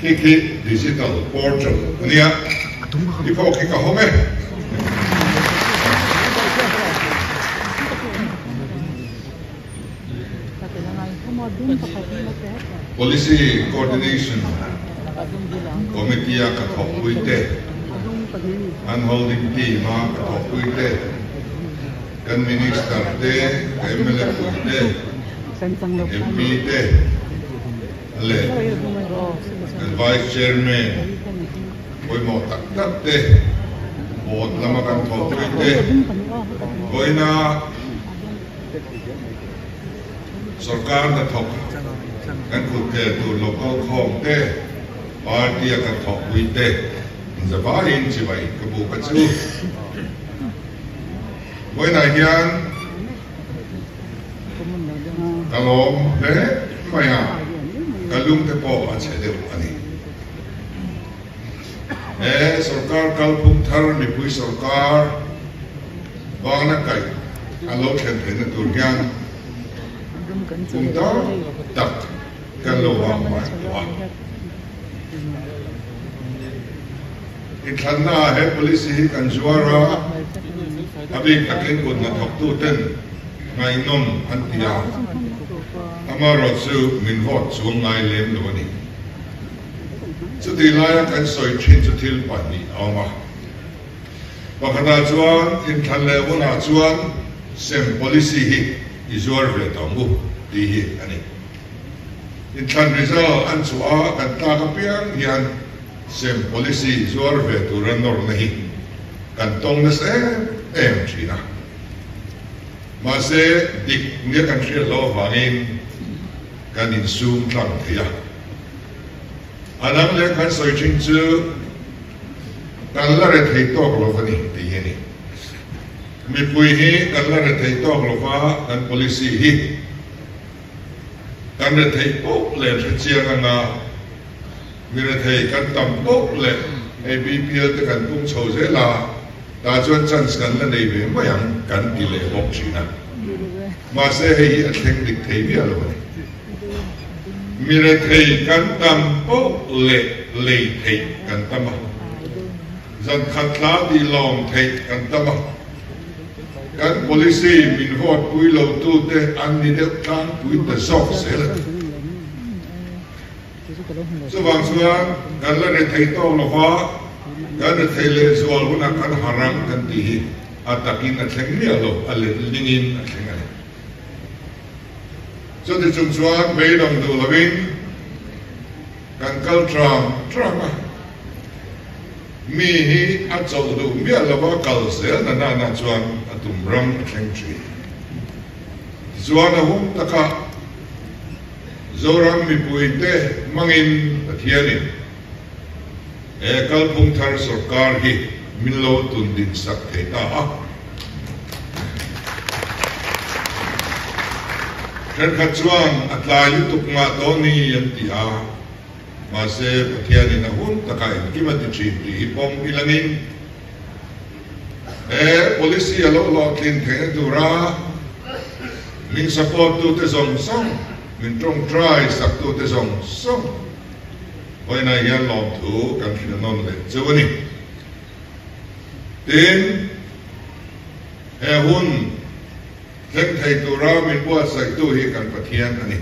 Khi khi digital portal a nia, i pawh khi ka hawng e. Policy Coordination Committee a ka thawkpui te, an holding team a ka thawkpui te, kan Minister te, ka mla pui te, MP te leh kan Vice Chairman pawimawh tak tak te, Board lama kan thawkpui te, vawiina Sorkar hnathawk kan kut tel tur local khawm te, party a kan thawkpui te inzavaiin chibai ka buk a chu. Vawiinah hian ka lawm hle mai a, ka lung te pawh a chhe deuh a ni. He sorkar kalphung thar mipui sorkar bana kaih a lo thlen theihna tur hian kum tam tak kan lo vang mai tawh a. Inthlannaah he policy hi kan zuar a, a bik takin kut hnathawktuten ngaihnawm an ti a, amaherawhchu min vote chuang ngai lem lo a ni. Chutih laia kan sawi thin chu thil pahnih a awm a. Pakhatah chuan inthlan leh hunah chuan sem policy hi i zuar ve tawh ang u tih hi a ni. Inthlan result an chhuah a kan tlak apiang hian sem policy zuar ve tura nawrna hi kan tawng nasa em em thin a. Mahse dik nia kan hriat loh avangin kan insum tlang thei a. A dang leh kan sawi thin chu kan la re thei tawk lo va ni tih hi a ni. Mipui hi kan la re thei tawk lo va, kan policy hi kan re thei poh leh hre chiang anga mi re thei kan tam poh leh hei BPL te kan pung chho zel a, tah chuan chance kan la nei ve mai ang kan ti leh bawk thin a. Mahse hei hi a thleng dik thei miah lo a ni. Mi rethei kan tam poh leh lei theih kan tam a, zan khat tla tih lawm theih kan tam a, kan policy min vote pui lo tute an ni deuh tlangpui ta zawk zel a ni. Chuvang chuan kan la rethei tawk lo va, kan rethei lehzual hunah kan harang kan tih hi a takin a thleng miah lo, a letlingin a thleng a ni. Chuti chung chuan beidawng duh lovin kan kal tram tram a, mi hi a chawlh duh miah lova kal zel na nana chuan a tum ram a thleng thin. Tichuan a hum takah Zoram mipuite hmangin Pathianin he kalphung thar sorkar hi min lo tun din sak thei ta a. Thenkhat chuan a tlai lutuk ngah tawh ni an ti a, mahse Pathianin a hun takah engkim a ti thin tih hi pawm ilangin he policy a lo hlawhtlin theihna tura min support tute zawng zawng, min tawngtai sak tute zawng zawng vawiinah hian lawmthu kan hrilh nawn leh cheu a ni. Tin, he hun thleng thei tura min buatsaihtu hi kan Pathian a ni.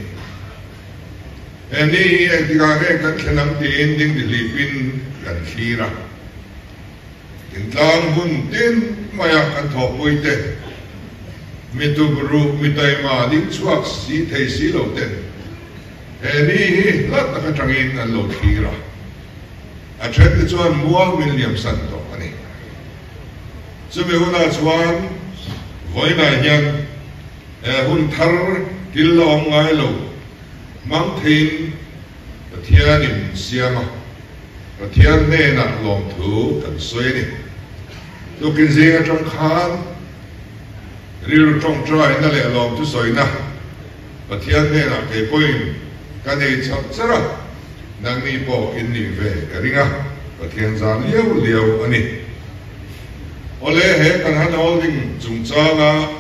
He ni hi engtikah nge kan thlen ang tiin dingdihlipin kan thlir a. Intlang hun tin maia kan thawhpuite, mi tubruh, mi taima ding chhuak si thei si lo ten he ni hi hla tak atangin an lo thlir a. A then te chuan mual min liam san tawh a ni. Chumi hunah chuan vawiinah hian he hun thar thil la awm ngai lo hmang theiin Pathianin min siam a, Pathian hnenah lawmthu kan sawi a ni. Tukin zing atang khan rilru tawngtaina leh lawmthu sawina Pathian hnenah kei pawhin ka nei chauh char a. Nangni pawh in nih ve ka ring a, Pathian zan liau liau a ni. Awle, he kan hand holding chungchanga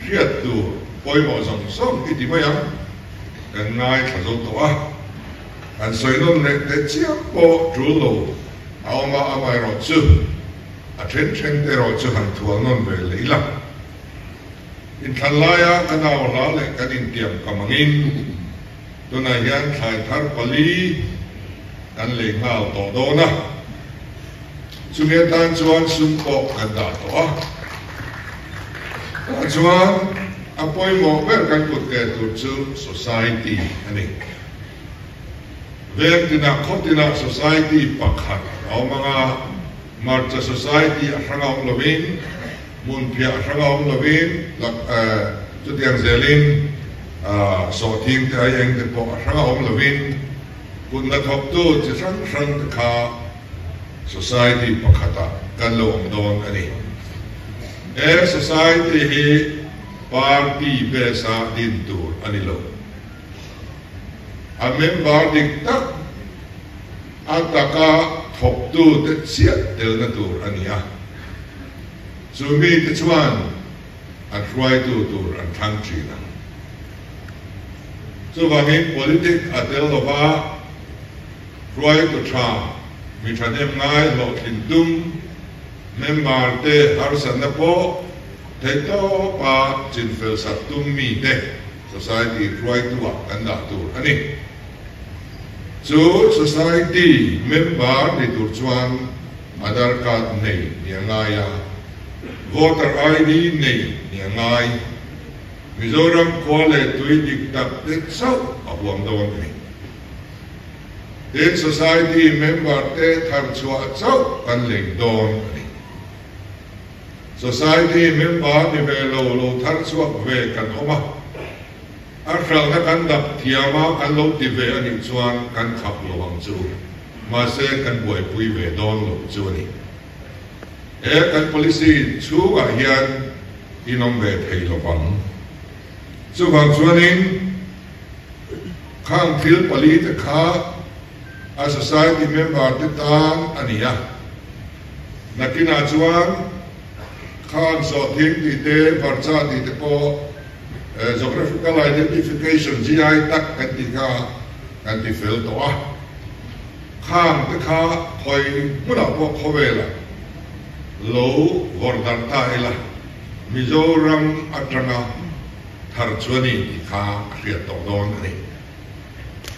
hriat tur pawimawh zawng zawng i ti mai ang. Kan ngaithla zo tawh a, kan sawi nawn leh teh chiang pawh tul lo a awm a, amaherawhchu a then then te erawh chu han thual nawn ve leh ila. Inthlan laia kan au hla leh kan intiam kam angin tunah hian thlai thar pali kan lei nghal tawh dawn a, chumi atan chuan sum pawh kan dah tawh a. Tah chuan a pawimawh ber kan kut ke tur chu society a ni. Veng tinah khaw tinah society pakhat a awm ang a, Hmarcha society a hrang a awm lovin, hmunphiah a hrang a awm lovin, chutiang zelin sawhthing te ai eng te pawh a hrang a awm lovin, kut hnathawktu chi hrang hrang te kha society pakhatah kan lo awm dawn a ni. He society hi party base a din tur a ni lo. A member dik tak a taka thawktute chiah telna tur a ni a, chu mite chuan an hruaitu tur an thlang thin ang. Chuvangin politic a tel lova hruaitu tha, mi thahnem ngai hlawhtlin tum member te harsatna pawh theihtawpa chinfel sak tum mite Society hruaitu-ah kan dah tur a ni. Chu Society member ni tur chuan Aadhar card nei ni a ngai a, Voter ID nei ni a ngai. Mizoram khua leh tui dik tak te chauh a huam dawn a ni. Tin, Society member te thar chhuah chauh kan lei dawn a ni. Society member ni ve lo lo thar chhuak ve kan awm a, a hralhna kan dap thiam a kan lo ti ve a nih chuan kan khap lo ang chu, mahse kan buaipui ve dawn lo chu a ni. He kan policy chhungah hian in awm ve thei lo vang. Chuvang chuanin khang thil pali te kha a society member te tan a ni a. Nakinah chuan khan sawhthing tih te, hmarcha tih te pawh Geographical Identification, GI, tak kan tih kha kan ti fel tawh a. Khang te kha khawi hmunah pawh khawvelah lo vawrh darh ta ila, Mizoram atanga thar chu a ni tih kha a hriat tawh dawn a ni.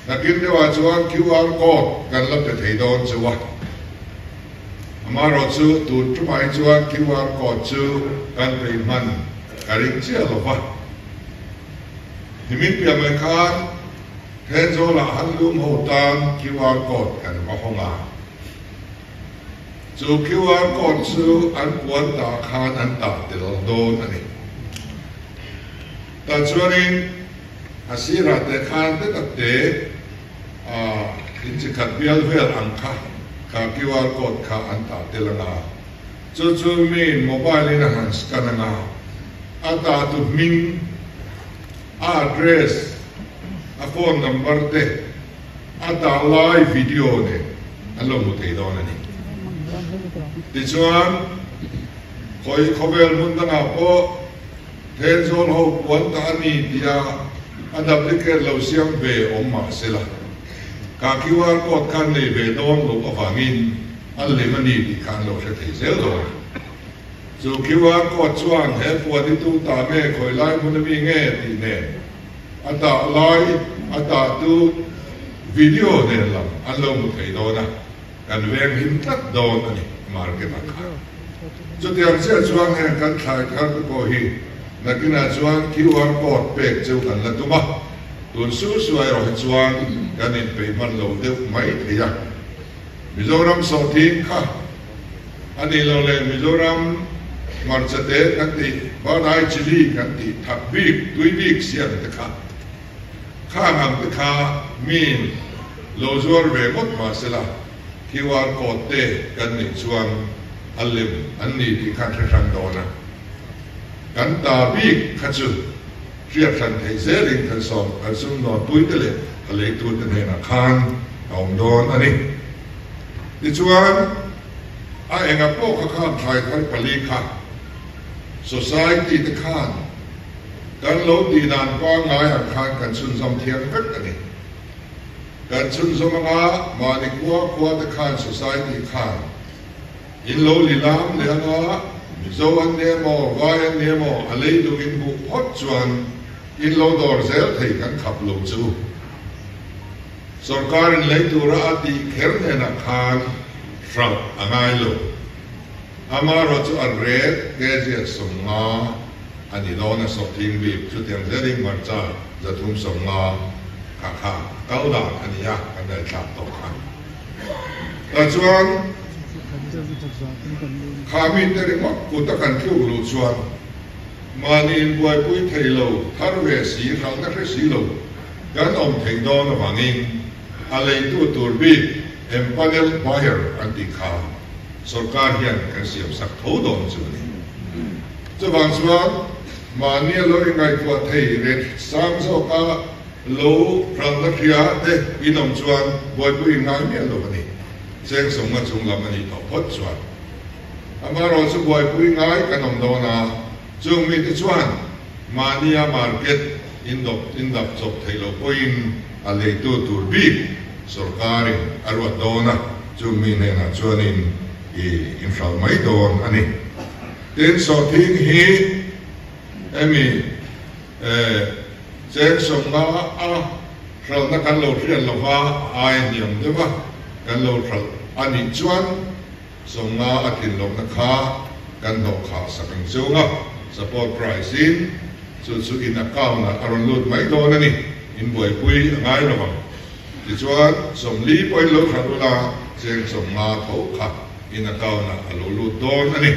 Nakin deuhah chuan QR code kan la pe thei dawn cheu a. Amaherawhchu tun tumah hi chuan QR code chu kan peih hman ka ring chiah lo va. Nimin piah mai khan Thenzawlah han lum ho tan QR code kan va hawng a. Chu QR code chu an puan tah khan an tah tel dawn a ni. Tah chuanin a sirah te khan te tak te in chi khat bial vel ang kha kha QR code kha an tah tel anga, chu chu miin mobile in a han scan anga, a tah tu hming, a address, a phone number te a tah lai video nen an lo hmu thei dawn a ni. Tichuan khawi khawvel hmun dangah pawh Thenzawl ho puan ta a ni tia a duplicate lo siam ve awm mah se la, ka QR code khan nei ve dawn loh avangin a lem a ni tih kha an lo hre thei zel dawn a. Chu QR code chuan he puan hi tu ta nge, khawi lai hmun a mi nge tih nen a tah lai a tah tu video nen lam an lo hmu thei dawn a. Kan veng him tlat dawn a ni market ah khan. Chutiang chiah chuan heng kan thlai thar te pawh hi nakinah chuan QR code pek chu kan la tum a, tun su su erawh hi chuan kan inpeih hman lo deuh mai thei a. Mizoram sawhthing kha a nih loh leh Mizoram hmarcha te kan tih Bird-eye chilli kan tih thak bik tui bik siam te kha Khang ang te kha miin lo zuar ve ngawt mah se la, QR code te kan neih chuan a lem an ni tih khan hre hrang dawn a. Kan ta bik kha chu hriat hran theih zelin kan sawm kan sumdawn pui te leh a leitu te hnenah khan a awm dawn a ni. Tichuan. A enga pawh kha khan thlai thar pali kha society te khan kan lo tih dan pangngai ang khan kan chhunzawm thiang vek a ni. Kan chhunzawm anga mahni khua khua te khan society khan in lo lilam leh anga Mizo an ni emaw Vai an ni emaw a lei duh in hmuh phawt chuan in lo dawr zel thei kan khap lo chu. Sorkarin lei tura a tih kher hnenah khan hralh a ngai lo. Amaherawh chu a rate kg 50 a ni dawn a, sawhthing bik chutiang zelin hmarcha 350 kha kha kal dan a ni a, kan ngaihthlak tawh kha. Tah chuan kha mite ringawt kut a kan tluk luh chuan mahni inbuaipui thei lo, thar ve si, hralhna hre si lo, Kan awm theih dawn avangin a leitu tur bik empanel buyer an tih kha sorkar hian kan siam sak tho dawn chu a ni. Chuvang chuan mahni a lo ingaihtuah thei rate sang zawka lo ralna hria te in awm chuan buaipui in ngai miah lo a ni. Cheng 50 chung lam a nih tawh phawt chuan amaherawh chu buaipui ngai kan awm dawn a, chung mite chuan Mahnia market indawp indap chawp theih loh pawhin a leitu tur bik sorkarin a ruat dawn a, chung mi hnenah chuanin i inhralh mai dawn a ni. Tin, sawhthing hi hemi cheng 50 a hralhna kan lo hriat lova a ai hniam deuh a, kan lo hralh a nih chuan 50 a tlin lohna kha kan hnawh khah sak ang chung a, support price in chu chu in account ah a rawn lut mai dawn a ni, in buaipui a ngai lo ang. Tichuan 40 pawhin lo hralh ula cheng 50 tho kha in account ah a lo lut dawn a ni.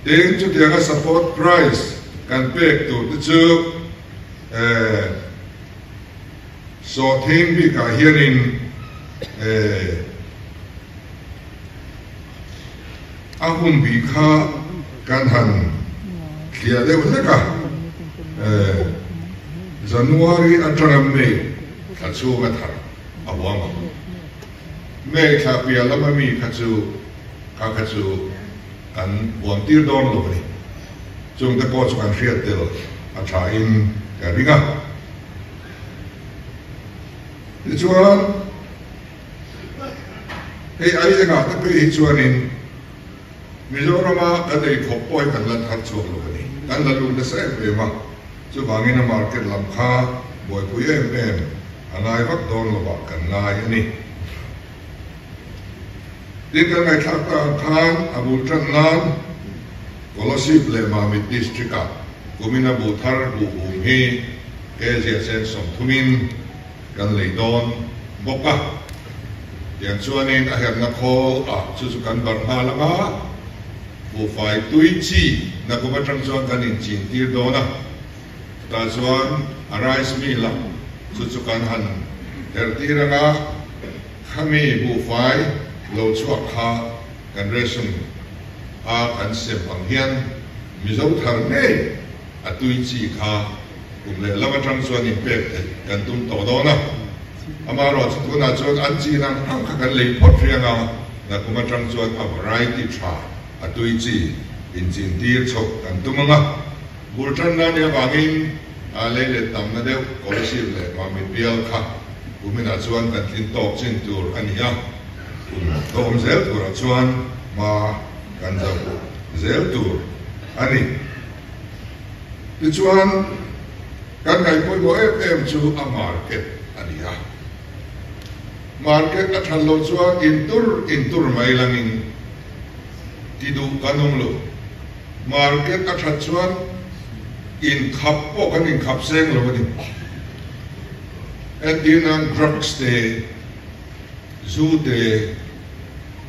Tin, chutianga support price kan pek tur te chu eh sawhthing bikah hianin eh. A hun bih kha kan han thliah deuh hlek a, January atanga May thla chhunga thar a huam ang. May thla piah lama mi kha chu kha kha chu kan huam tir dawn lo a ni. Chungte pawh chu kan hriat tel a thain ka ring a. Tichuan. Hei ai engah te phei hi chuanin Mizorama kan ei khawp pawh hi kan la thar chhuak lo a ni. Kan la lut nasa em em a, chuvangin a market lam kha buaipui em em a ngai vak dawn lovah kan ngai a ni. Tin, kan ngaihthlak tak ang khan a bul tan nan Kolasib leh Mamit District-ah kumina buh thar buh hum hi kg cheng 30-in Kan lei dawn bawk a, tiang chuanin a herhna khawl ah chu chu kan barh nghal ang a, buhfai tui chi nakum atang chuan kan inchin tir dawn a, chutah chuan a rice mill ah chu chu kan han herh tir ang a, khami buhfai lo chhuak kha kan ration a kan sem ang hian Mizo thar ngei a tui chi kha Kum leh lam atang chuan inpek theih kan tum tawh dawn a, amaherawh chu tunah chuan an chin ang ang kha kan lei phawt riang a, nakum atang chuan a variety tha a tui chi inchin tir chhoh kan tum ang a. Bul tanna nih avangin a lei let tamna deuh Kolasib leh Mamit bial kha kuminah chuan kan tlin tawk chin tur a ni a, kum hlawm zel turah chuan hma kan zauh zel tur a ni. Tichuan, kan ngaih pawimawh em em chu a market a ni a. Market a that loh chuan intur intur mai langin ti duh kan awm lo. Market a that chuan inkhap pawh kan inkhap seng lo a ni. Entir nan drugs te, zu te,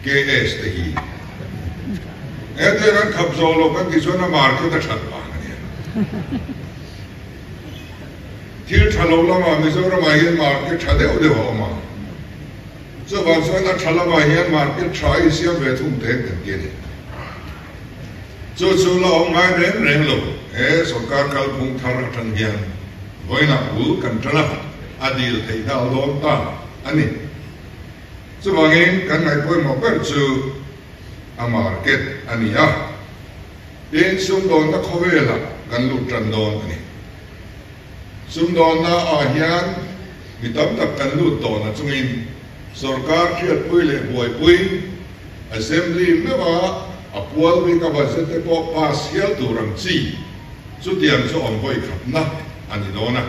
KS te hi hetiang an khap zawh loh kan tih chuan a market a that vang a nia. Thil tha lo lamah Mizoramah hian market tha deuh deuh a awm a, chuvang chuan a tha lamah hian market tha a insiam ve thung te kan ti a ni. Chu chu la awm ngai reng reng lo, he sorkar kalphung thar atang hian vawiinah bul kan tan a, a dil theih nghal dawn ta a ni. Chuvangin kan ngaih pawimawh ber chu. A market a ni a, tin sumdawnna khawvelah kan lut tan dawn a ni. Sumdawnna ah hian mi tam tak kan lut tawhna chungin sorkar hriatpui leh buaipui, Assembly meuha a pual bik a budget te pawh pass hial tur ang chi chutiang chu awm vawi khatna a ni dawn a.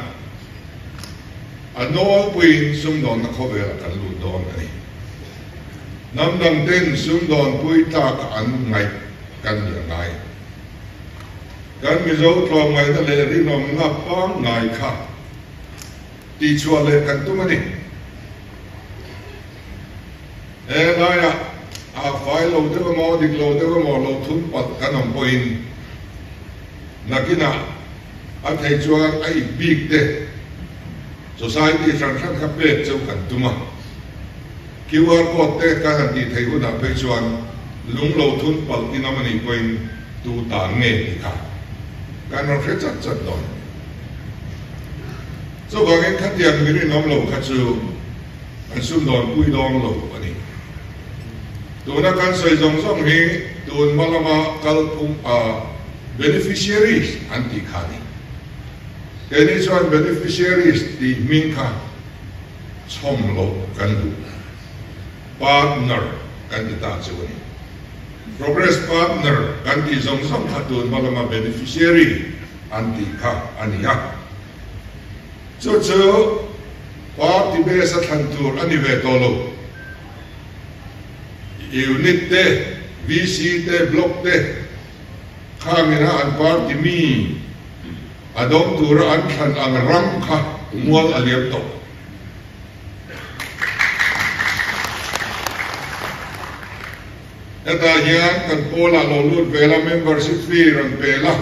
A nawlpuiin sumdawnna khawvelah kan lut dawn a ni. Hnam dang ten sumdawnpui tlak an ngaih kan ni a ngai. Kan Mizo tlawmngaihna leh rinawmna pangngai kha tihchhuah leh kan tum a ni. He laiah a fai lo deuh emaw dik lo deuh emaw lo thun palh kan awm pawhin nakinah a thei chuan a ip bik te society hran hran kha pek cheu kan tum a. QR code te kan han tih theih hunah phei chuan lung lo thun palh in awm a nih pawhin tu tan nge tih kha kan rawn hre chat chat dawn. Chuvangin khatiang mi rinawm lo kha chu an sumdawn pui dawn lo a ni. Tuna kan sawi zawng zawng hi tun hma lama kalphung a beneficiaries an tih kha a ni. Keini chuan beneficiaries tih hming kha chhawm loh kan duh. Partner kan ti ta chu a ni. Progress partner kan tih zawng zawng kha tun hma lama beneficiary an tih kha a ni a. Chu chu party base a thlan tur a ni ve tawh lo. Unit te, VC te, Block te khangina an party mi a dawm tura an thlan ang ram kha mual a liam tawh. Hetah hian kan pawlah lo lut ve la, membership fee rawn pe la,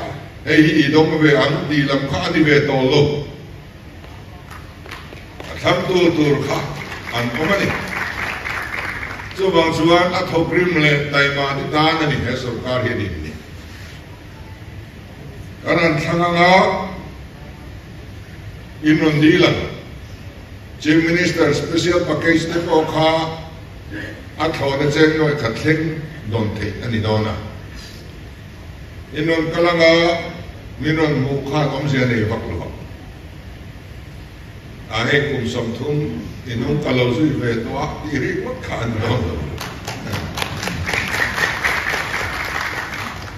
hei hi i dawng ve ang tih lam kha a ni ve tawh lo. A thlangtu tur kha an awm a ni. Chuvang chuan a thawkrim leh taima te tan a ni he sorkar hi a din ni. Kan han thlang anga in rawn dil ang. Chief Minister Special Package te pawh kha a thlawhna cheng nuai khat thleng dawn theih a ni dawn a. In rawn kal anga min rawn hmuh khan awmzia nei vak lo ang. A hei kum 30 i nung ka lo zui ve tawh a tih rih ngawt kha a ni dawn lo.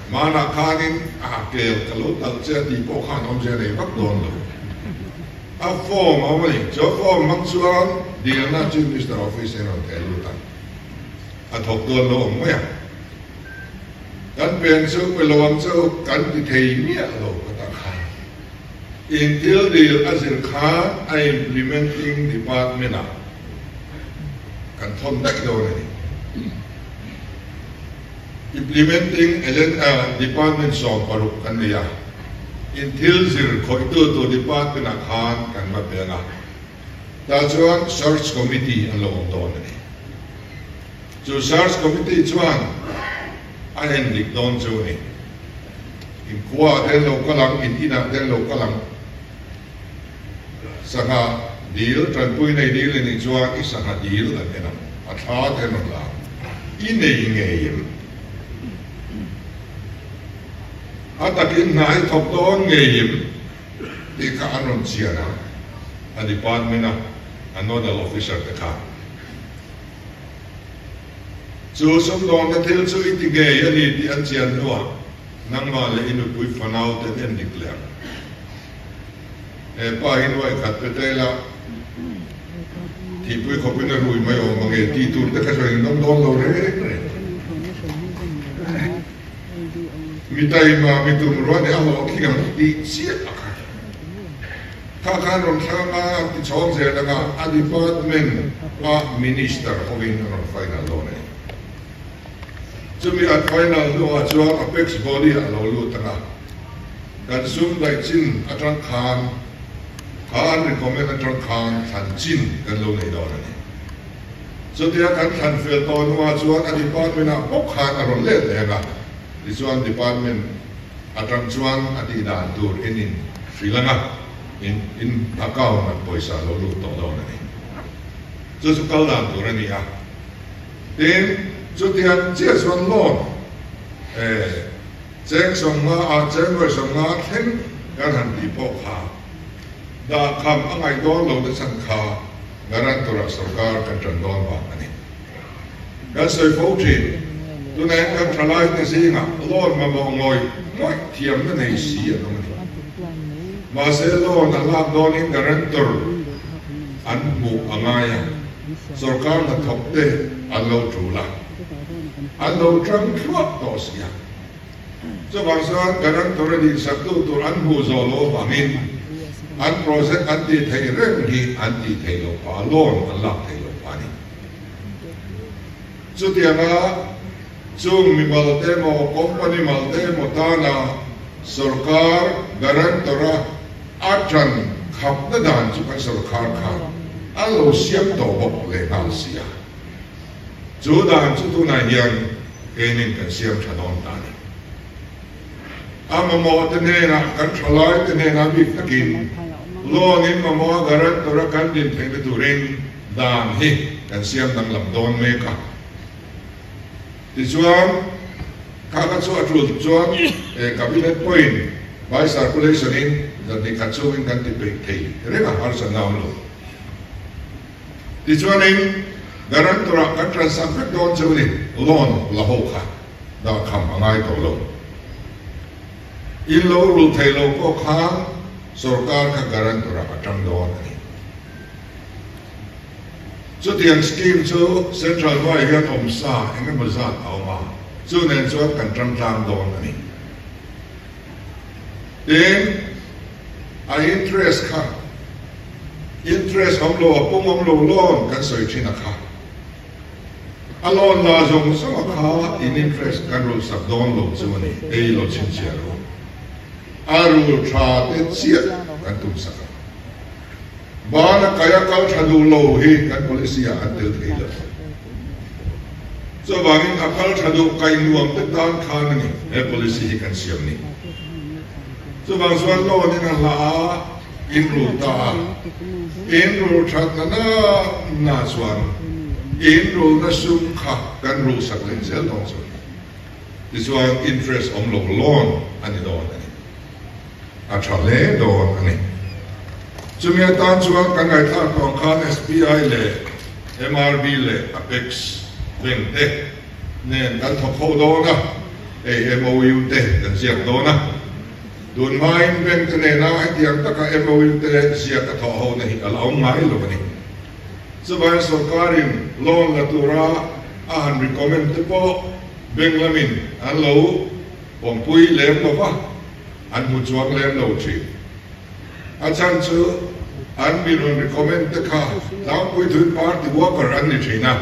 Hmanah khanin a kel ka lo talh che a tih pawh khan awmzia nei vak dawn lo. A form a awm a ni. Chu a form hmang chuan dilna Chief Minister Office in rawn theh lut a, a thawk dawn lo awm mai a. Kan pen chu pe lo ang chu kan ti thei miah lo ka ta kha. In thil dil a zir khan a implementing department ah kan thawn daih dawn a ni. Implementing department 16 kan nei a, in thil zir khawihtu tur department ah khan kan va peng a, tah chuan search committee an lo awm dawn a ni. Chu search committee chuan a en dik dawn chu a ni. In khuaah te an lo kal ang, in inah te an lo kal ang. Sangha dil, tanpui nei dil i nih chuan i sangha dil an en ang, a thla te an rawn la ang. I nei ngei em? A takin hna i thawk dawn ngei em? Tih kha an rawn chian ang, a department a a nodal officer te khan. Chu sumdawnna thil chu i ti ngei a ni tih an chian hnuah nangmah leh i nupui fanau te an endik leh ang. He pa hi nuai khat pe ta ila, thihpui khawpin a rui mai awm ang e tih tur te kha chuan in awm dawn lo reng reng. Mi taima, mi tumruah nih a hlawhtling ang tih chiah a kha. Kha khan rawn thlang a, ti chhawng zel anga a department a minister hovin a rawn final dawn a ni. Chumi an final hnuah chuan Apex body ah a lo lut anga, kan sum daih chin atang khan kha an recommend atang khan thlan chin kan lo nei dawn a ni. Chutia kan thlan fel tawh hnuah chuan a department ah bawk khan a rawn let leh anga, tichuan department Atang chuan a tih dan tur in in hrilh ang a, in in account ah pawisa a lo lut tawh dawn a ni. Chu chu kal dan tur a ni a. Tin. Chutiang chiah chuan loan cheng 50 ah cheng nuai 50 thleng kan han tih pawh kha dah kham a ngaih dawn lo te chhan kha guarantor ah sorkar kan tan dawn vang a ni. Kan sawi fo thin, tunah hian kan thalai te zingah loan mamawh ngawih ngawih thiamna nei si an awm a ni. Mahse loan an lak dawnin guarantor an hmuh a ngai a. Sorkar hnathawk te an lo tul a, an lo tang thluah tawh si a. Chuvang chuan guarantor a dihsaktu tur an hmuh zawh loh avangin an project an tih theih reng hi an tih theih loh phah a, loan an lak theih loh phah a ni. Chutianga chung mimal te emaw company mal te emaw tana sorkar guarantor a a tan khapna dan chu kan sorkar khan a lo siam tawh bawk leh nghal si a. Chu dan chu tunah hian keinin kan siam tha dawn ta a ni. A mamawh te hnenah kan thalai te hnenah bik takin loan in mamawh a guarantor a kan din theihna turin dan hi kan siam danglam dawn mek a. Tichuan, kha kha chu a tul chuan Cabinet pawhin by circulation in zan hnih khat chungin kan ti peih thei reng a, harsa ngam lo. Tichuanin, guarantor ah kan transak vek dawn chu ni, loan la ho kha dah kham a ngai tawh lo. In lo rul thei lo pawh khan sorkar kha guarantor ah a tang dawn a ni. Chutiang scheme chu Central hnuaiah hian awm sa eng emaw zat a awm a, chu nen chuan kan tang tlang dawn a ni. Tin, a interest kha, interest awm lo, a pung awm lo loan kan sawi thin a kha. A loan la zawng zawng a kha in interest kan rulh sak dawn lo chu a ni, ei lo chhinchhiah ru. A rul tha te chiah kan tum sak a. Bana kaia kal tha duh lo hi kan policy ah an tel thei lo. Chuvangin a kal tha duh kai nuam te tan khan a ni he policy hi kan siam ni. Chuvang chuan loan in a hla a, in rul ta a, in rul that na na na chuan in rulna sum kha kan rul sak leh zel dawn chu a ni. Tichuan interest awm lo loan a ni dawn a ni. A tha hle dawn a ni. Chumi atan chuan kan ngaihthlak tawh ang khan SBI leh MRB leh Apex Bank te nen kan thawk ho dawn a, hei MOU te kan ziak dawn a. Tun hmain bank te nena hetiang taka MOU te ziak a thawh hona hi a la awm ngai lo a ni. Chuvangin sorkarin loan la tura a han recommend te pawh bank lamin an lo Awmpui lem lo va, an hmu chuang lem lo thin. A chhan chu an mi rawn recommend te kha tlangpui thui party worker an ni thin a,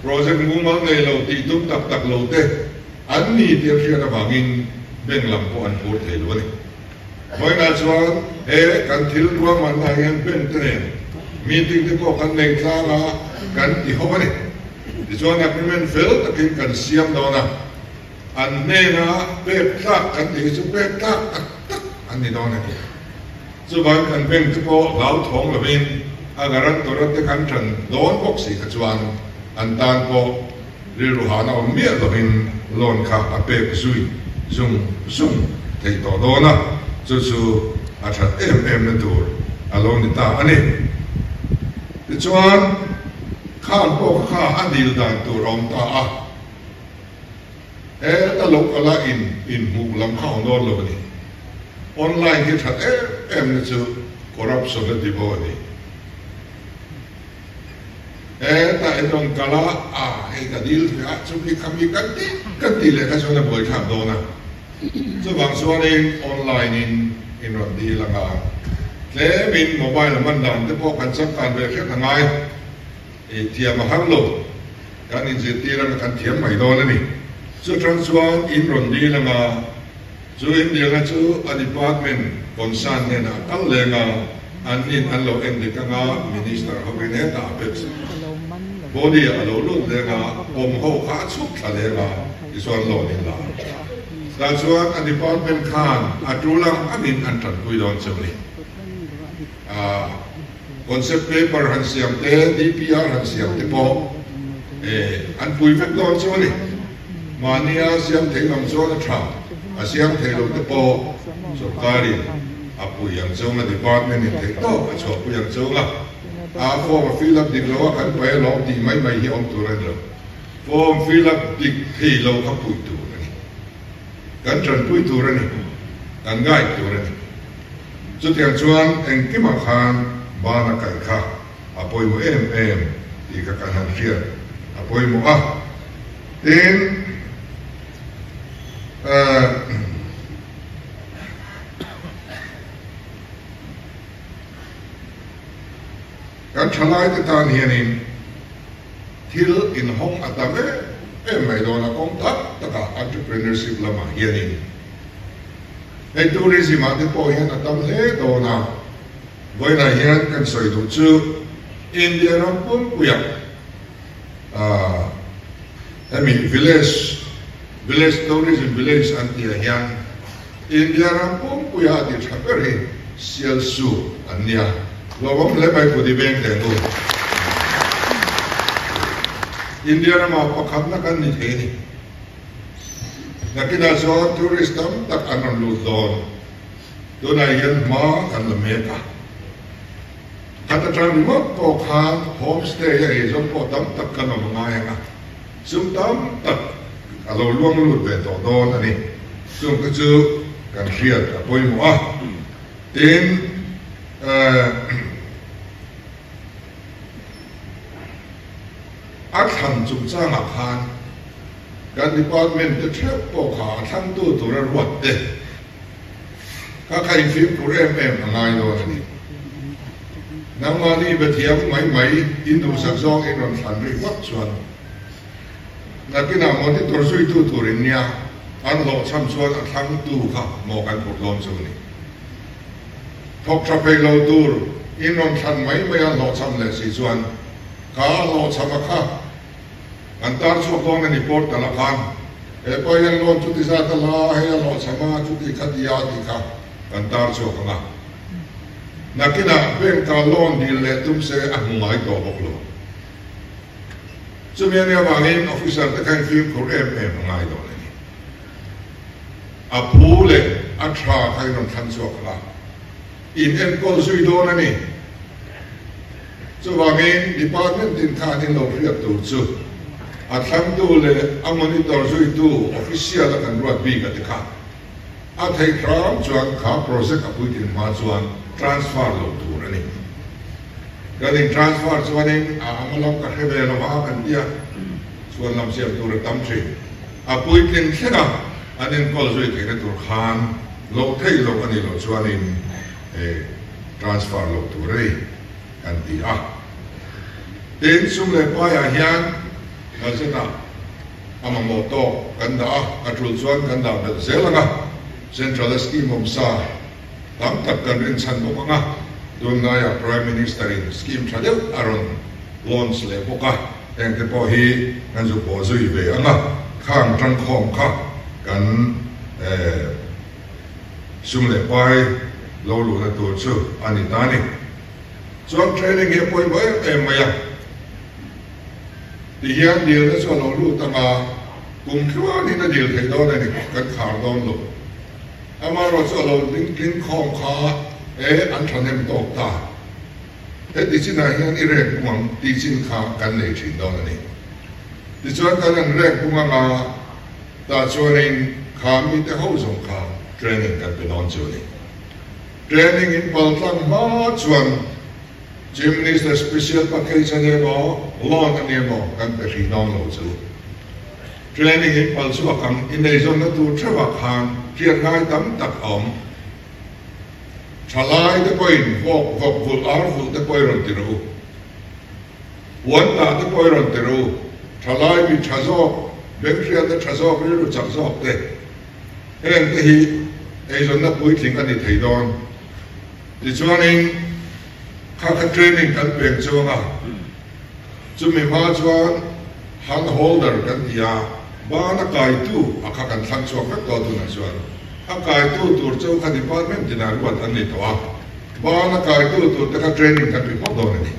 project mumal nei lo tih tum tak tak lo te an ni tih a hriat avangin bank lam pawh an phur thei lo a ni. Vawiinah chuan he kan thil ruahmanna ah hian bank te nen meeting te pawh kan nei tlang a, kan ti ho a ni. Tichuan agreement fel takin kan siam dawn a. An hnena pek tlak kan tih hi chu pek tlak tak tak an ni dawn a ni. Chuvang kan bank te pawh hlauthawng lovin a guarantor te kan tan dawn bawk si kha chuan an tan pawh rilru hahna awm miah lovin loan kha a pek zui zung zung theih tawh dawn a, chu chu a that em em na tur a lo ni ta a ni. Tichuan, khang pawh kha a dil dan tur a awm ta a. He ta lo kala in inhmuh lam kha awm dawn lo a ni. Online hi that em em na chu corruption a ti bo a ni. He ta in rawn kala a hei ka dil ve a chumi kha mi kan ti kan ti leh kha chuan a buaithlak dawn a. Chuvang chuanin online in in rawn dil anga tlemin mobile a hman dan te pawh kan changkan ve hret a ngai. I thiam a har lo. Kan inzirtir anga kan thiam mai dawn a ni. Chutang chuan in rawn dil anga, chu in dilna chu a department concern hnenah a kal leng a, an nin an lo en dik anga Minister hovin hetah a pek body ah a lo lut leng a, awm ho kha a chhuk thla leng a, tichuan loan in la ang. Tah chuan a department khan a tul ang angin an tanpui dawn cheu ni. Concept paper han siam te, DPR han siam te pawh An pui vek dawn chu a ni. Mahnia siam thei lam chuan a tha, a siam thei lo te pawh sorkarin a pui ang chunga department in theih tawk a chhuahpui ang chunga a form a fill up dik lo a kan paih alawm tih mai mai hi awm tur a ni lo. Form fill up dik thei lo kha puih tur a ni. Kan tanpui tur a ni, kan guide tur a ni. Chutiang chuan engkimah khan ban a kaih kha a pawimawh em em tih kha kan han hriat a pawimawh a. Tin, kan thalaite tan hianin thil inhawng a tam em em mai dawn a, kawng tak takah entrepreneurship lamah hianin hei tourism ah te pawh hian a tam hle dawn a. Vawiinah hian kan sawi duh chu India ram pumpuiah hemi village, village tourism village an tih ah hian India ram pumpuia a ti tha ber hi Sialsu an nia. Lawmawm hle mai Pudi Veng te nu. India ramah pakhatna kan ni thei a ni. Nakinah chuan tourist tam tak an rawn lut dawn. Tunah hian hma kan la mek a, khat atang ringawt pawh khan homestay a eizawn pawh tam tak kan awm ngai ang a, sum tam tak a lo luang lut ve tawh dawn a ni. Chung te chu kan hriat a pawimawh a, tin a thlan chungchangah khan kan department te theuh pawh kha a thlangtu tura ruat te, Ka khaih fimkhur em em a ngai dawn a ni. Nangmahni bethiam mai mai in duhsak zawng in rawn thlan rih vak chuan nakinah monitor zuitu tur in nia an hlawhchham chuan a thlangtu kha maw kan phur dawn chu a ni. Thawk tha phei lo tur in rawn thlan mai mai a hlawhchham leh si chuan kha a hlawhchham a kha An tar chhuak dawn a ni portal ah khan he pa hian loan chuti zat a la a, hei a hlawhchham a, chuti kha ti a tih kha kan tar chhuak ang a. Nakinah bank ah loan dil leh tum se a hmu ngai tawh bawk lo. Chumi a nih avangin officer te kha in fimkhur em em a ngai dawn a ni. A phu leh a tha kha in rawn thlan chhuak ang a, in enkawl zui dawn a ni. Chuvangin department tin khan in lo hriat tur chu a thlangtu leh a monitor zuitu official a kan ruat bik a ti kha. A theih hram chuan kha project a puitlin hma chuan transfer lo tur a ni. Kan in transfer chuanin a anga lam ka hre ve lo va kan tia chhuan lam siam tur a tam thin. A puitlin thleng a an enkawl zui theihna tur khan loh theih loh a nih loh chuanin transfer loh tur a ni kan ti a. Tin, sum leh paiah hian budget-ah a mamawh tawk kan dah a, a tul chuan kan dah belh zel ang a, Central-a scheme awmsa tam tak kan rinchhan bawk ang a, tunlaiah Prime Minister-in scheme tha deuh a rawn launch leh bawk a, hengte pawh hi kan zu pawh zui ve ang a, khang tangkhawm kha kan Sum leh pai lo luhna tur chu a ni ta a ni. Chuan training hi a pawimawh em em mai a. Tihian dilna chu a lo lut ang a, kum tluanin a dil theih dawn a ni, kan khar dawn lo. Amaherawh chu a lo ding tling khawm kha e an thahnem tawk ta. Heti chinah hian i rek pung ang tih chin kha kan nei thin dawn a ni. Tichuan kan han rek pung ang a, Tah chuanin kha mite ho zawng kha training kan pe dawn chu a ni. Training in pal tlang hma chuan Chief Minister special package a ni emaw, loan a ni emaw kan pe hrih dawn lo chu. Training in pal chhuak ang ineizawnna tur theuhah khan hriat ngai tam tak a awm. Thalai te pawhin vawk vawk vulh ar vulh te pawh i rawn ti rawh u. Puan tah te pawh i rawn ti ru. Thalai mi tha zawk, benghriatna tha zawk, rilru chak zawk te. Heng te hi eizawnna puitling a ni thei dawn. Tichuanin kha kha training kan peng chuang a, chumi hma chuan hand holder kan ti a, ban a kaitu a kha kan thlang chhuak vek tawh tunah chuan a kaitu tur chu kha department tinah ruat an ni tawh a, ban a kaitu tur te kha training kan pe phawt dawn a ni.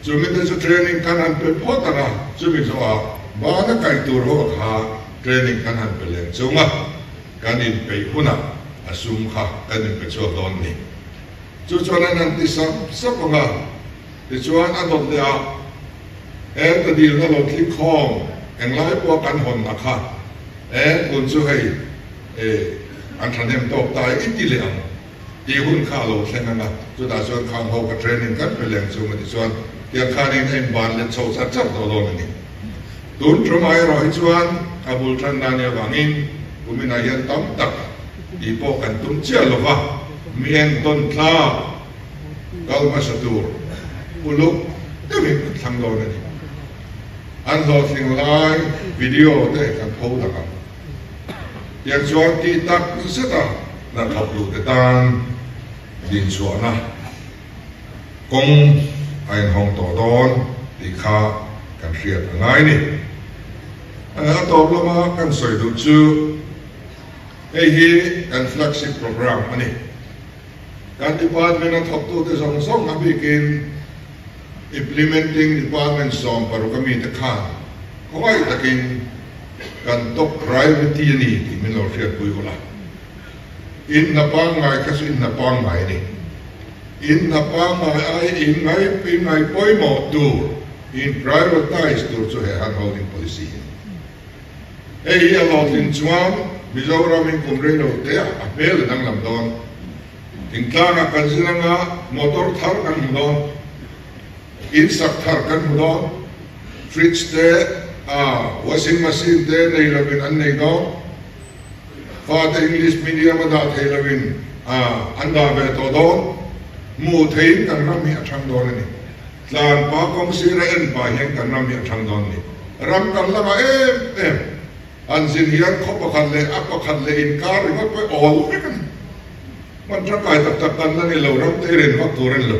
Chumi te chu training kan han pe phawt ang a, chumi zawhah bana kaih tur ho kha training kan han pe leh chung a, kan inpeih hunah a sum kha kan inpe chhuak dawn ni. Chu chuan an han ti sap sap ang a, tichuan a dawt leh a, He ta dilna lo tling khawm englai pawha kan hawnna kha e tun chu hei e an thahnem tawk ta e i ti leh ang tih hun kha a lo thleng ang a, chutah chuan khang ho ka training kan pe leng chung a ti chuan tiang khanin a inban let chho char char tawh dawn a ni. Tun ṭawmah erawh hi chuan a bul ṭan dan i avangin kuminah hian tam tak tih pawh kan tum chiah lo va, mi entawn tlak kal hmasa tur uluk deuhin kan thlang dawn a ni. An hlawhtling lai video te kan pho dang ang. Tiang chuan tih tak zeta hnathawk duhte tan dinchhuahna kawng a inhawng tawh dawn tih kha kan hriat a ngai ni. A tawp lama kan sawi duh chu hei hi kan flagship programme a ni. Kan department a thawktute zawng zawng a bikin implementing department 16 a mite khan khawngaih takin kan top priority a ni tih min lo hriatpui ula. In hna pangngai kha chu in hna pangngai a ni. In hna pangngai ai in ngai in ngai pawimawh tur, in prioritize tur chu he hand holding policy hi a ni. Hei hi a hlawhtlin chuan Mizoram in kum rei lo te ah a hmel a danglam dawn. Thingtlangah kan zin anga motor thar kan hmu dawn, in sak thar kan hmu dawn, fridge te, washing machine te nei lovin an nei dawn. Fate English medium a dah thei loin an dah ve tawh dawn. Hmuh theiin kan ram hi a thang dawn a ni. Tlan pa kawng sira en pah hian kan ram hi a thang dawn a ni. Ram kan la ngah em em. An zin hian khaw pakhat leh a pakhat leh inkar ringawt pawh awl vek a ni. Hman tangkai tak tak kan la ni lo, ram te rin vak tur a ni lo.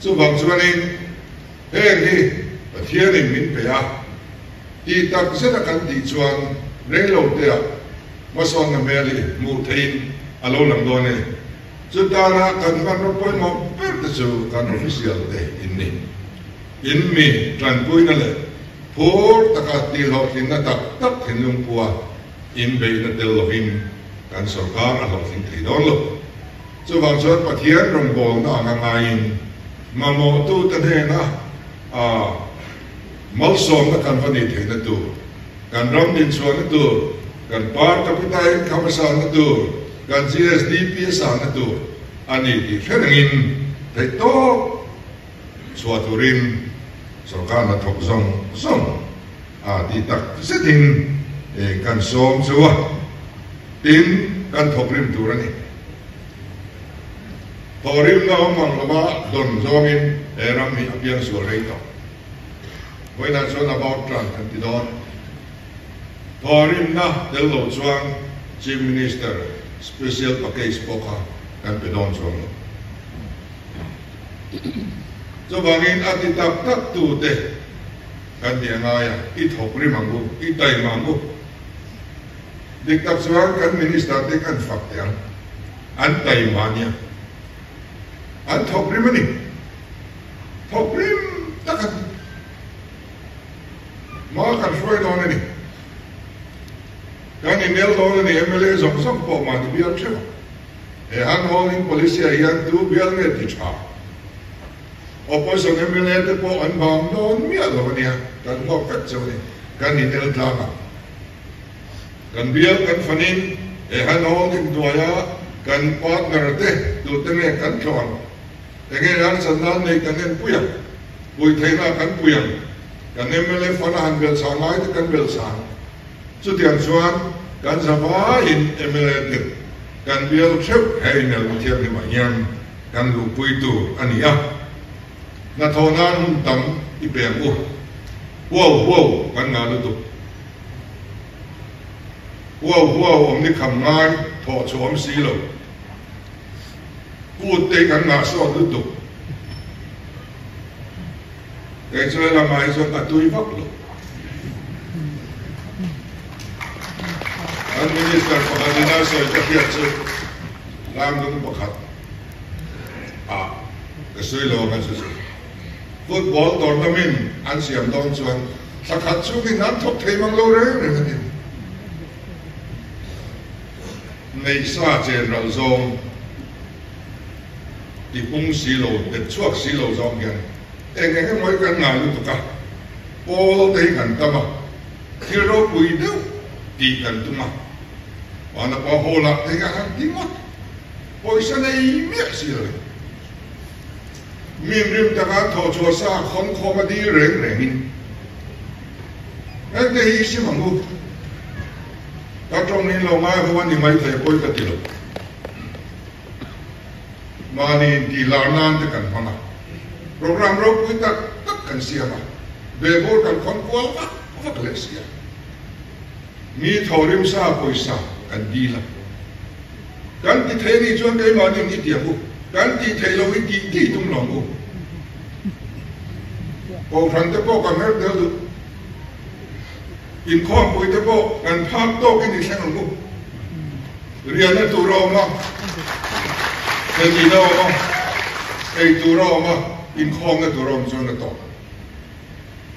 Chuvang chuanin heng hi Pathianin min pe a. Tih tak zeta kan tih chuan reiloteah hmasawnna hmel hi hmuh theihin a lo lang dawn e. Chutana kan hmanraw pawimawh ber te chu kan official te in ni. In mi tanpuina leh phur taka tihhlawhtlinna tak tak thinlung pua in beihna tel lovin kan sorkar a hlawhtling thei dawn lo. Chuvang chuan Pathian rawngbawlna anga ngaiin mamawhtute hnena a Malsawmna kan va nih theihna tur, kan ram dinchhuahna tur, kan per capita income a sanna tur, kan GSDP a sanna tur a ni tih hre rengin theihtawp chhuah turin sorkar hnathawk zawng zawng a tih tak zetin kan sawm chu a, tin kan thawkrim tur a ni. Thawhrimna awm ang lova dawn zawngin he ram hi a piangsual rei tawh. Vawiinah chuan about tran kan ti dawn. Thawhrimna tel lo chuan Chief Minister special package pawh kha kan pe dawn chuang lo. Chuvangin a ti tak tak tute kan nih a ngai a, i thawk rim ang u, i taima ang u. Dik tak chuan kan Minister te kan fak teh ang, an taima nia, an thawk rim a ni. Thawk rim tak a hma kan hruai dawn a ni. Kan inel dawn a ni, mla zawng zawng pawh mahni bial theuh a. He hand holding policy ah hian tu bial nge ti tha? Opposition mla te pawh an bang dawn miah lo a nia, kan hlawk vek cheu a ni, kan inel tlang ang. Kan bial kan fanin he hand holding hnuaia kan partner te tute nge kan tlawh ang? Enge harsat nan nei kan en pui ang? Pui theihna kan pui ang. Kan mla fund a han belh chhah ngai te kan belh chhah ang. Chutiang chuan kan zavaiin mla te kan bial theuh he inelna thianghlimah hian kan luhpui tur a ni a. Hnathawh nan hun tam i pe ang u. Huau huau kan ngah lutuk. Huau huau awm ni kham ngai thawh chhuah awm si lo. Kut te hi kan ngah sawt lutuk. Kei chu helamah hi chuan ka tui vak lo. Kan Minister pakhat in a sawi ka hriat chu Lamlung pakhat ah ka sawi lo ang a chu chu. Football tournament an siam dawn chuan thla khat chungin an thawk thei mang lo reng reng a ni. Neihsa chen ral zawng ti pung si lo, bet chhuak si lo zawng hian eng eng emaw hi kan ngai lutuk a, pawl te hi kan tam a, thil ropui deuh tih kan tum a, Vanapa Hall ah te hian han ti ngawt, pawisa nei miah si lo in. Min rim taka thawh chhuah sa khawn khawm a dil reng rengin hengte hi i sim ang u. Ka tawng in lo ngai ho a ni mai thei pawi ka ti lo. Mahni intih lar nan te kan hmang a, programme ropui tak tak kan siam a, behbawr kan khawn kual vak vak leh si a. Mi thaw rim sa pawisa kan dil a. Kan ti thei anih chuan keimahni i ti ang u, kan tih theih loh i tih tih tum lo ang u. Kohhran te pawh kan her tel duh, inkhawmpui te pawh kan phak tawkin i thleng ang u. Riahna tur a awm a, thlenina a awm a, ei tur a awm a, inkhawmna tur a awm chuan a tawp.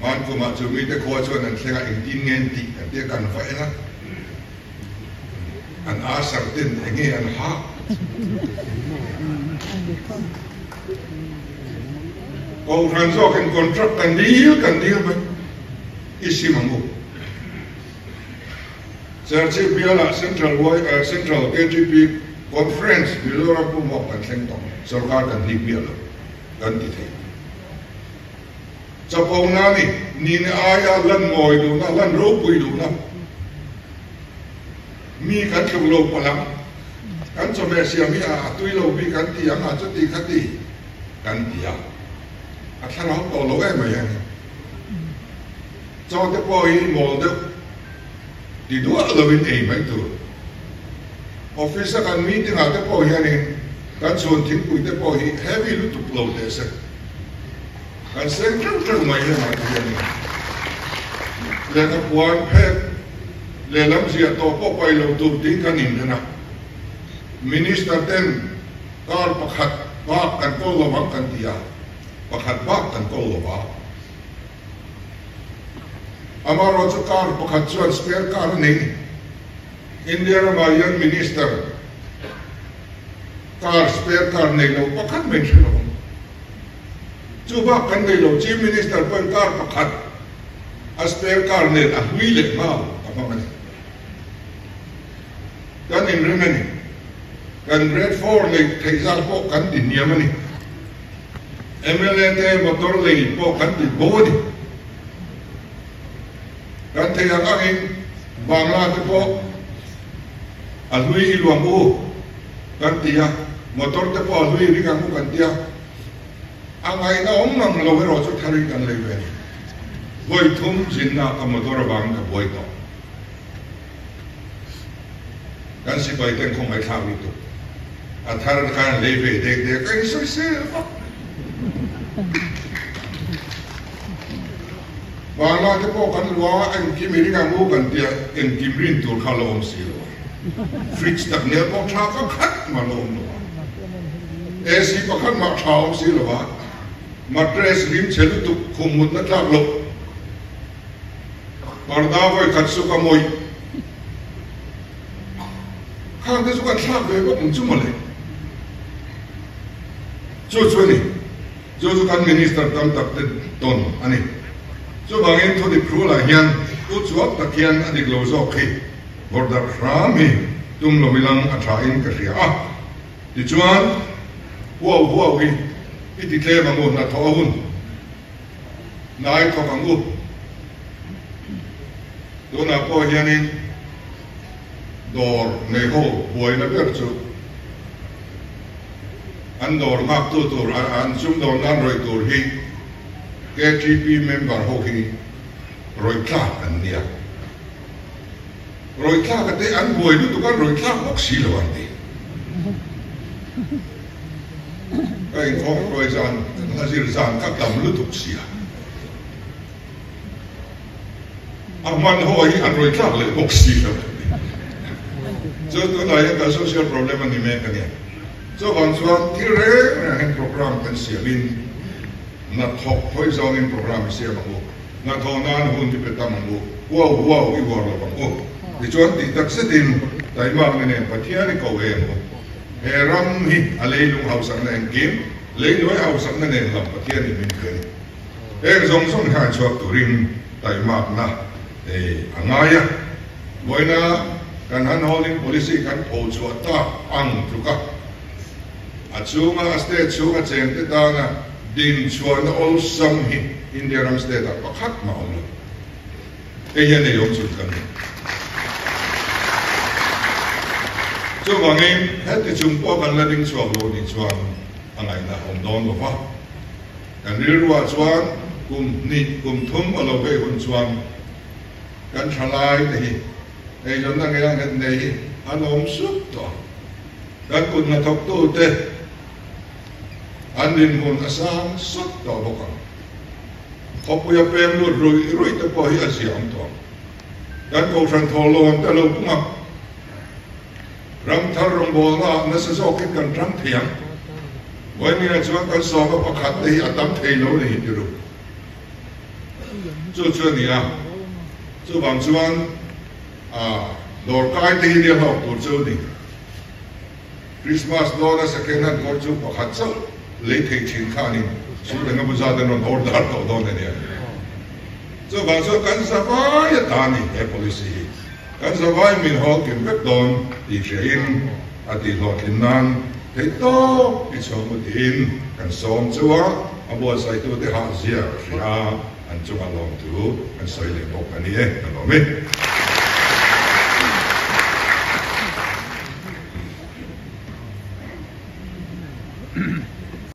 Hmankumah chu mite khua chuan an thleng a, engtin nge an tih kan tia kan va en a. An asar ten enge an ha? Kohhran zawkin contract kan dil kan dil mai i sim ang u. Serchhip bialah Central Y Central KTP Conference Mizoram pumhawk kan thleng tawh, sorkar kan hip miah lo kan ti thei. Chapona ni, nihna aia lan ngawi duhna, lan ropui duhna, mi kan tluk lo palh ang, kan chawhmeh siam hi a tui lo bik an ti ang a, chuti khati kan ti a, a thlarau tawh lo em mai a ni. Chaw te pawh hi mawl deuh ti duah lovin ei mai tur. Office a kan meeting ah te pawh hianin kan chhun thingpui te pawh hi heavy lutuk lo teh se. Kan seng teuh teuh mai hi mah ti a ni. Lehkha puan phek lehlam ziah tawh pawh pai lo tur ding kan inren a. Minister ten car pakhat bak kan kawl lo ang kan ti a, pakhat bak kan kawl lo va. Amaherawhchu car pakhat chuan spare car a nei ni. India ramah hian Minister car spare car nei lo pakhat mai hre lo ang. Chu bak kan nei lo, Chief Minister pawhin car pakhat a spare car nen a hlui leh nghal a hmang a ni. Kan inrem a ni. Kan grade four neih theih zat pawh kan ti hniam a ni. Mla te motor lei pawh kan ti bo a ni. Kan theih ang angin Bangla te pawh a hlui i luang u kan ti a, motor te pawh a hlui ring ang u kan ti a. A ngaihna awm ngang lo erawh chu thar in kan lei ve a ni. Vawi thum zinna ka motor avangin ka buai tawh. Kan sipai ten khawngaih thlak lutuk. A thar khan lei ve dek dek a insawi sel vak. Bangla te pawh kan luang a, engkim i ring ang u kan tia engkim rin tur kha la awm si lo a. Fridge tak nel pawh tha pakhat mah la awm lo a. AC pakhat mah tha awm si lo a. Mattress rim chhe lutuk khum mutna tlak loh. Parda vawi khat suk a mawih. Khang te chu kan thlak ve bawk ang chu mawle. Chu chu a ni. Chu chu kan Minister tam tak te tawn a ni. Chuvangin thudik hrualah hian u chuak tak hian a dik lo zawk hi vawrh darh hram hi tum lo ilang a tha in ka hria a. Tichuan, huau huau hi i ti tlem ang u, hnathawh a hun hnai thawk ang u. Tunah pawh hianin dawr nei ho buaina ber chu An dawr nghaktu tur, an sumdawr nan rawih tur hi KTP member ho hi rawih tlak an nia. Rawih tlak a te an buai lutuk a, rawih tlak bawk si lo an ti. Ka inkhawm hruai zan, ka zir zan ka tam lutuk sia. A hman ho hi an rawih tlak leh bawk si lo. Chu tunah hian kan social problem a ni mek a nia. Chuvang chuan thil reng reng hian program kan siamin Hna thawk hawi zawngin programme i siam ang u. Hna thawh nan hun i pe tam ang u. Huau huau i uar lo ang u. Tichuan tih tak zetin taimakna nen Pathian i ko em u. He ram hi a leilung hausakna engkim, leinuai hausakna nen lam Pathianin min pe a ni. Heng zawng zawng hian chhuak turin taimakna a ngai a. Vawiina kan handholding policy kan pho chhuah tak ang tluk a, a chhunga a state chhunga chengte tana din chhuahna awlsam hi India ram state ah pakhat mah awm lo. Hei hian ei awm chhun kan ni. Chuvangin heti chung pawh kan la ding chhuak lo nih chuan a ngaihna awm dawn lo va. Kan rilruah chuan kum hnih kum thum a lo vei hun chuan kan thalai te hi eizawnna ngei a nghet nei hi an awm sup tawh a. Kan kut hnathawktute an dinhmun a sang sut tawh bawk ang. Khawpuia peng lut ruih ruih te pawh hi a zia awm tawh ang. Kan kohhran thawhlawn te lo pung a, ram thar rawngbawlna ah nasa zawkin kan tang thei ang. Vawinia chuan kan sawma pakhat te hi a tam thei lo ni ti ru. Chu chu a ni a, chuvang chuan a dawrkai te hi nia hlawk tur chu ni. Christmas dawna second hand kawr chu pakhat chauh lei thei thin khanin chu eng emaw zat an rawn order tawh dawn a nia. Chuvang chuan kan zavai a ta a ni he policy hi. Kan zavai min hawl kim vek dawn tih hriain a tihhlawhtlin nan theih tawp i chhuak mu tiin kan sawm chu a, a buatsaitute hah zia ka hria a, an chunga lawmthu kan sawi leh bawk a ni e, ka lawm e.